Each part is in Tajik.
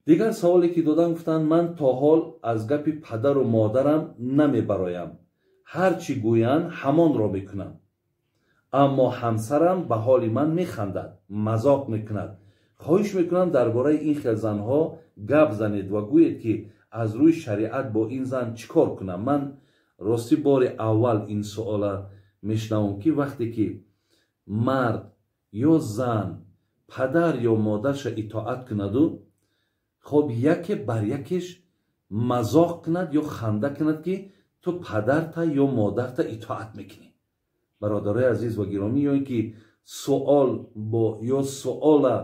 Дигар саволе ки додам, гуфтанд: ман то ҳол аз гапи падару модарам намебароям, ҳар чӣ гӯянд, ҳамонро мекунам, аммо ҳамсарам ба ҳоли ман механдад, мазоқ мекунад. Хоҳиш мекунам, дар бораи ин хел занҳо гап занед ва гӯед, ки аз рӯи шариат бо ин зан чӣ кор кунам. Ман ростӣ бори аввал ин суола мешунавам, ки вақте ки мард ё зан падар ё модарша итоат кунаду, хоб, яке бар якеш мазоқ кунад ё ханда кунад, ки ту падарта ё модарта итоат мекунӣ. Бародарои азиз ва гиромӣ, ё ин ки суол бо ё суола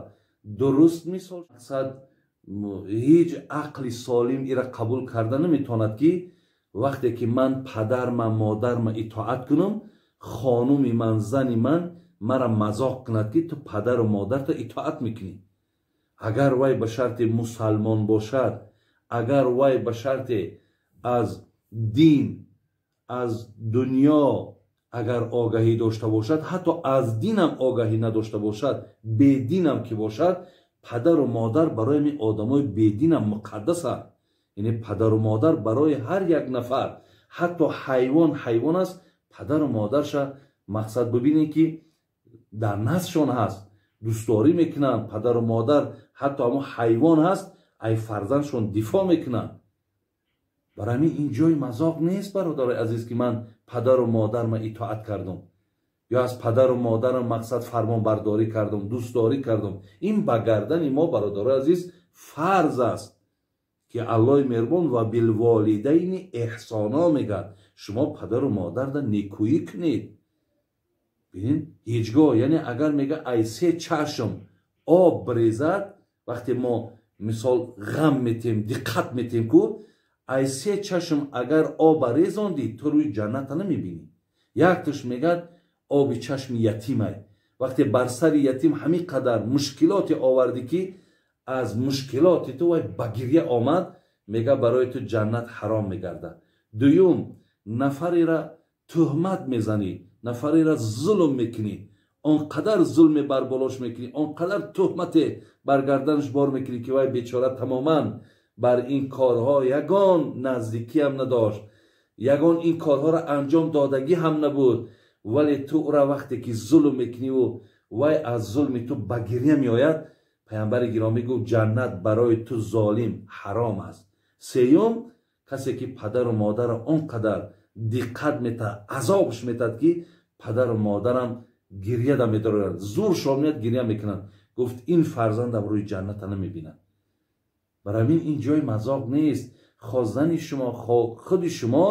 дуруст мисол, мақсад, ҳеҷ ақли солим ира қабул карда наметавонад, ки вақте ки ман падарма, модарма итоат кунам, хонуми ман, зани ман мара мазоқ кунад, ки ту падару модарта итоат мекунӣ. Агар вай ба шарти мусалмон бошад, агар вай ба шарте аз дин, аз дунё агар огаҳӣ дошта бошад, ҳатто аз динам огаҳӣ надошта бошад, бединам ки бошад, падару модар барои ҳамин одамои бединам муқаддасанд. Яъне падару модар барои ҳар як нафар, ҳатто ҳайвон ҳайвон аст, падару модарша, мақсад, бибинед, ки дар наздшон ҳаст, дӯстдорӣ мекунанд. Падару модар, ҳатто ҳамон ҳайвон ҳаст, ай фарзандшон дифоъ мекунанд. Барои ҳамин ин ҷои мазоқ нест, бародарои азиз, ки ман падару модарма итоат кардам ё аз падару модарам, мақсад, фармонбардорӣ кардам, дӯстдорӣ кардам. Ин ба гардани мо, бародарои азиз, фарз аст, ки Аллоҳи меҳрубон وبالوالدين إحسانا мегӯяд: шумо падару модарда некӯӣ кунед. Бинед, ҳеҷгоҳ, яъне агар мега, ай се чашм об брезад, вақте мо, мисол, ғам метем, диққат метем ку, ай се чашм агар оба резондӣ, ту рӯи ҷанната намебинӣ. Якташ, мегӯяд, оби чашми ятимай. Вақте бар сари ятим ҳамин қадар мушкилоте овардӣ, ки аз мушкилоти ту вай ба гирья омад, мега, барои ту ҷаннат ҳаром мегардад. Дуюм, нафарера туҳмат мезанӣ, нафарера зулм мекунӣ, он қадар зулме бар болош мекунӣ, он қадар туҳмате бар гарданаш бор мекунӣ, ки вай бечора тамоман бар ин корҳо ягон наздикиам надошт, ягон ин корҳоро анҷом додагӣ ҳам набуд, вале ту ӯра вақте ки зулм мекуниву вай аз зулми ту ба гирья меояд, паямбари гиромӣ гуфт: ҷаннат барои ту, золим, ҳаром аст. Сеюм, касе ки падару модарро он қадар диққат метаҳад, азобш метаҳад, ки падару модарам гирьяда медароянд, зуршон меяд, гирья мекунанд, гуфт, ин фарзандам рӯи ҷанната намебинад. Барои ҳамин ин ҷои мазоқ нест. Хо зани шумо, хо худи шумо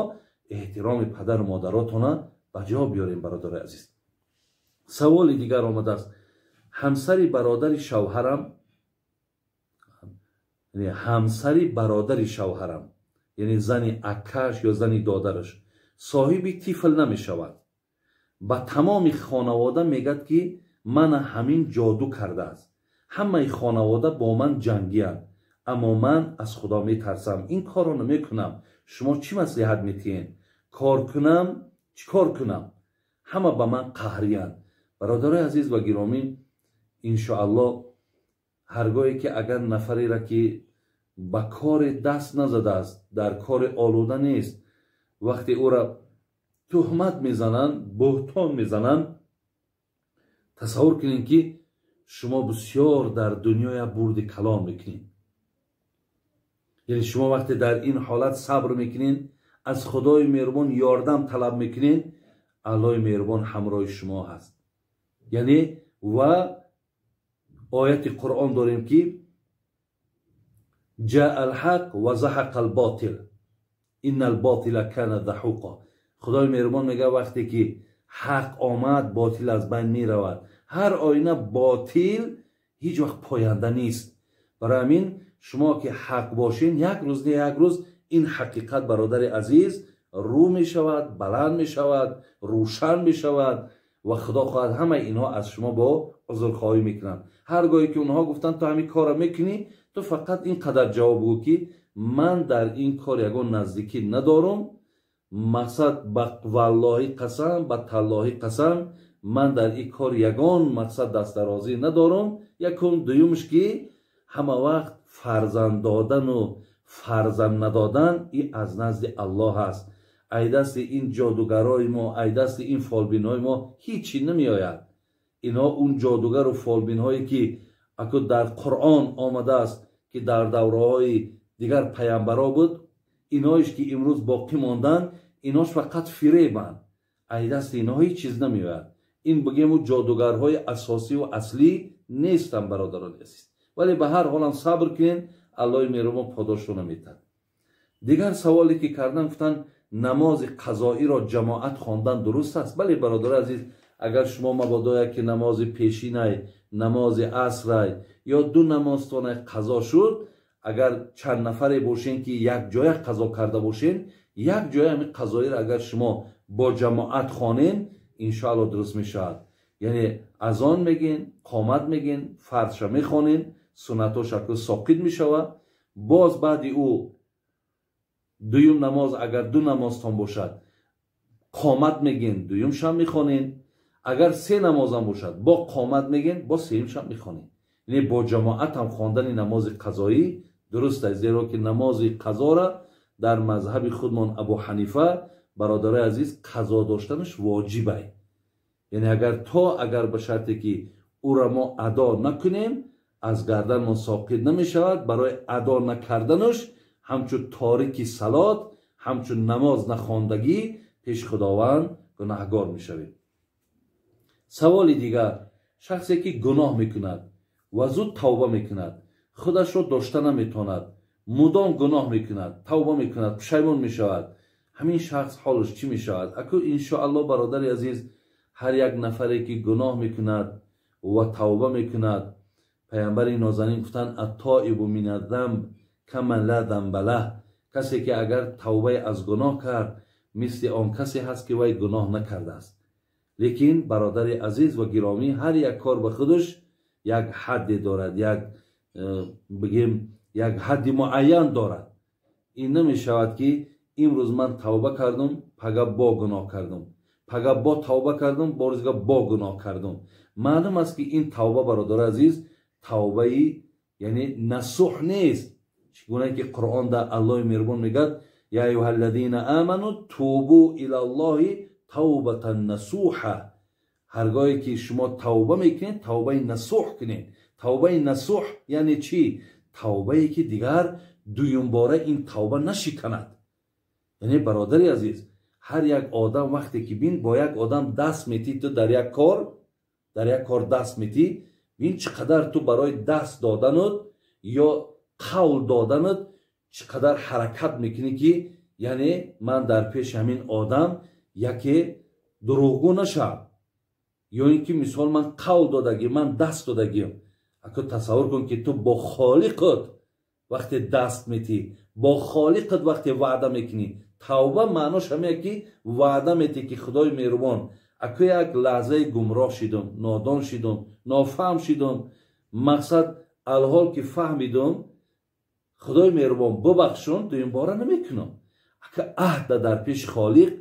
эҳтироми падару модаротона ба ҷо биёрем, бародари азиз. Саволи дигар омадааст: ҳамсари бародари шавҳарам, ҳамсари бародари шавҳарам, яъне зани акаш ё зани додараш, соҳиби тифл намешавад. Ба тамоми хонавода мегӯяд, ки мана ҳамин ҷоду кардааст. Ҳамаи хонавода бо ман ҷангиянд, аммо ман аз Худо метарсам, ин корро намекунам. Шумо чӣ маслиҳат метиҳед? Кор кунам, чӣ кор кунам? Ҳама ба ман қаҳриянд. Бародарои азиз ва гиромӣ, иншоаллоҳ, ҳаргоҳе ки агар нафарера, ки ба коре даст назадааст, дар кори олуда нест, вақте ӯра туҳмат мезананд, буҳтон мезананд, тасаввур кунед, ки шумо бисёр дар дунёя бурди калон мекунед. Яъне шумо вақте дар ин ҳолат сабр мекунед, аз Худои меҳрубон ёрдам талаб мекунед, Аллоҳи меҳрубон ҳамроҳи шумо ҳаст. Яъне ва ояти Қуръон дорем, ки جاء الحق وزهق الباطل إن الباطل كان زهوقا. Худои меҳрубон мега, вақте ки ҳақ омад, ботил аз байн меравад. Ҳар оина ботил ҳеҷ вақт поянда нест. Барои ҳамин шумо ки ҳақ бошед, як рӯз не як рӯз ин ҳақиқат, бародари азиз, рӯ мешавад, баланд мешавад, рӯшан мешавад ва Худо хоҳад, ҳамаи инҳо аз шумо бо узрхоҳӣ мекунанд. Ҳар гоҳе ки онҳо гуфтанд, ту ҳамин корро мекунӣ, ту фақат ин қадар ҷавоб гӯ, ки ман дар ин кор ягон наздикӣ надорам, мақсад, ба валлоҳӣ қасам, ба таллоҳӣ қасам, Ман дар ин кор ягон мақсад дастдарозӣ надорам. Якум. Дуюмш, ки ҳама вақт фарзанд додану фарзанд надодан и аз назди Аллоҳ аст. Ай дасти ин ҷодугарои мо, ай дасти ин фолбинҳои мо ҳичи намеояд. Инҳо он ҷодугару фолбинҳое, ки аку дар Қуръон омадааст, ки дар давраҳои дигар паямбаро буд, инҳоеш ки имрӯз боқӣ монданд, инош фақат фиребанд. Ай дасти инҳо ҳеҷ чиз намеояд. Ин бигему ҷодугарҳои асосиву аслӣ нестанд, бародарони азиз. Вале ба ҳар ҳолам сабр кунед, Аллоҳи меҳрубон подошро наметад. Дигар саволе ки кардан, гуфтанд, намози қазоиро ҷамоат хондан дуруст аст? Бале, бародари азиз, агар шумо мабодоя ки намози пешинай, намози асрай ё ду намозтонай қазо шуд, агар чанд нафаре бошен, ки як ҷоя қазо карда бошен, як ҷоя ҳамин қазоиро агар шумо бо ҷамоат хонен, иншоалло дуруст мешавад. Яъне азон мегин, қомат мегин, фарзша мехонен, суннатош аку соқит мешавад. Боз баъди ӯ дуюм намоз, агар ду намозтон бошад, қомат мегин, дуюмшам мехонен. Агар се намозам бошад, бо қомат мегин, бо сеюмшам мехонен. Яъне бо ҷамоатам хондани намози қазоӣ дуруст аст, зеро ки намози қазора дар мазҳаби худмон Абу Ҳанифа, бародарои азиз, қазо доштанаш воҷибай. Яъне агар то агар ба шарте ки ӯра мо адо накунем, аз гарданмон соқит намешавад. Барои адо накарданаш ҳамчун торики салот, ҳамчун намоз нахондагӣ пеши Худованд гунаҳгор мешавем. Саволи дигар: шахсе ки гуноҳ мекунад ва зуд тавба мекунад, худашро дошта наметавонад, мудом гуноҳ мекунад, тавба мекунад, пушаймон мешавад, ҳамин шахс ҳолаш чӣ мешавад? Аку иншоалло, бародари азиз, ҳар як нафаре ки гуноҳ мекунад ва тавба мекунад, паямбари нозанин гуфтанд: «Аттоибу мин аззамб каман ла замба лаҳ». Касе ки агар тавбаи аз гуноҳ кард, мисли он касе ҳаст, ки вай гуноҳ накардааст. Лекин, бародари азиз ва гиромӣ, ҳар як кор ба худаш як ҳадде дорад, як бигем, як ҳадди муайян дорад. Ин намешавад, ки имрӯз ман тавба кардум, пага бо гуноҳ кардум, пага бо тавба кардум, борзига бо гуноҳ кардум. Маълум аст, ки ин тавба, бародари азиз, тавбаи яъне насуҳ нест. Чӣ гуна ки Қуръон дар Аллоҳи меҳрубон мегӯяд: «Я аюҳа аллазина аману тубу илаллоҳи тавбатан насуҳа». Ҳаргоҳе ки шумо тавба мекунед, тавбаи насуҳ кунед. Тавбаи насуҳ яъне чӣ? Тавбае ки дигар дуюмбора ин тавба нашиканад. Яъне, бародари азиз, ҳар як одам вақте ки бин бо як одам даст метӣ, ту дар як кор даст метӣ, бин чӣ қадар ту барои даст доданут ё қавл доданут чӣ қадар ҳаракат мекунӣ, ки яъне ман дар пеши ҳамин одам яке дурӯғгӯ нашавам, ё ин ки мисол ман қавл додагӣ, ман даст додагиам. Аку тасаввур кун, ки ту бо Холиқат вақте даст метӣ, бо Холиқат вақте ваъда мекунӣ. Тавба маънош ҳамея, ки ваъда метӣ, ки Худои меҳрубон, аку як лаҳзаи гумроҳ шидум, нодон шидум, нофаҳм шидум, мақсад алҳол ки фаҳмидум, Худои меҳрубон, бубахшун, дуюмбора намекунам. Ака аҳда дар пеши Холиқ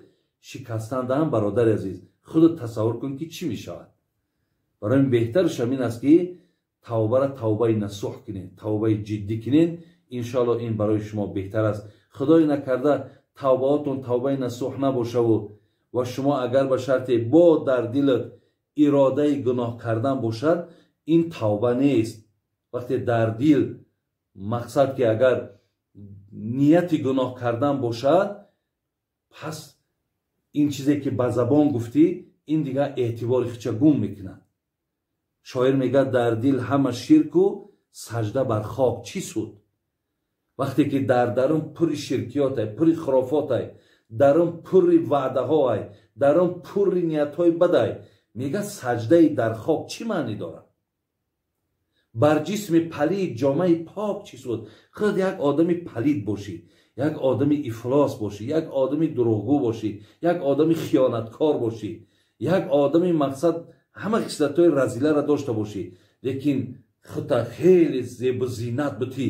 шикастандаам, бародари азиз, худат тасаввур кун, ки чӣ мешавад. Барои ин беҳтараш ҳамин аст, ки тавбара тавбаи насуҳ кунед, тавбаи ҷиддӣ кунед. Иншоалло, ин барои шумо беҳтар аст. Худое накарда тавбаотон тавбаи насуҳ набошаву ва шумо агар ба шарте бо дар дилат иродаи гуноҳ кардан бошад, ин тавба нест. Вақте дар дил мақсад ки агар нияти гуноҳ кардан бошад, пас ин чизе ки ба забон гуфтӣ, ин дигар эътибори хича гум мекунад. Шоир мегӯяд: «Дар дил ҳама ширку сажда бар хок чӣ суд?» Вақте ки дар дарун пурри ширкиётай, пурри хурофотай, дарун пурри ваъдаҳоай, дарун пурри ниятҳои бадай, мегӯяд, саждаи дар хок чӣ маънӣ дорад? Бар ҷисми палид ҷомаи пок чӣ суд? Худ як одами палид бошӣ, як одами ифлос бошӣ, як одами дурӯғгӯ бошӣ, як одами хиёнаткор бошӣ, як одами мақсад ҳама хислатҳои разиларо дошта бошӣ, лекин худта хеле зебу зинат бутӣ,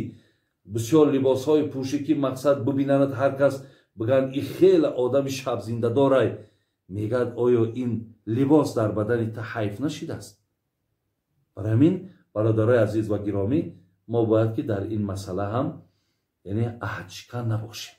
бисёр либосҳое пӯшӣ, ки мақсад бубинанад ҳар кас, бигӯянд, и хеле одами шабзиндадорай. Мегӯяд: «Оё ин либос дар бадани ту ҳайф нашидааст?» Барои ҳамин, бародарои азиз ва гиромӣ, мо бояд ки дар ин масъала ҳам, яъне, аҳдшикан набошем.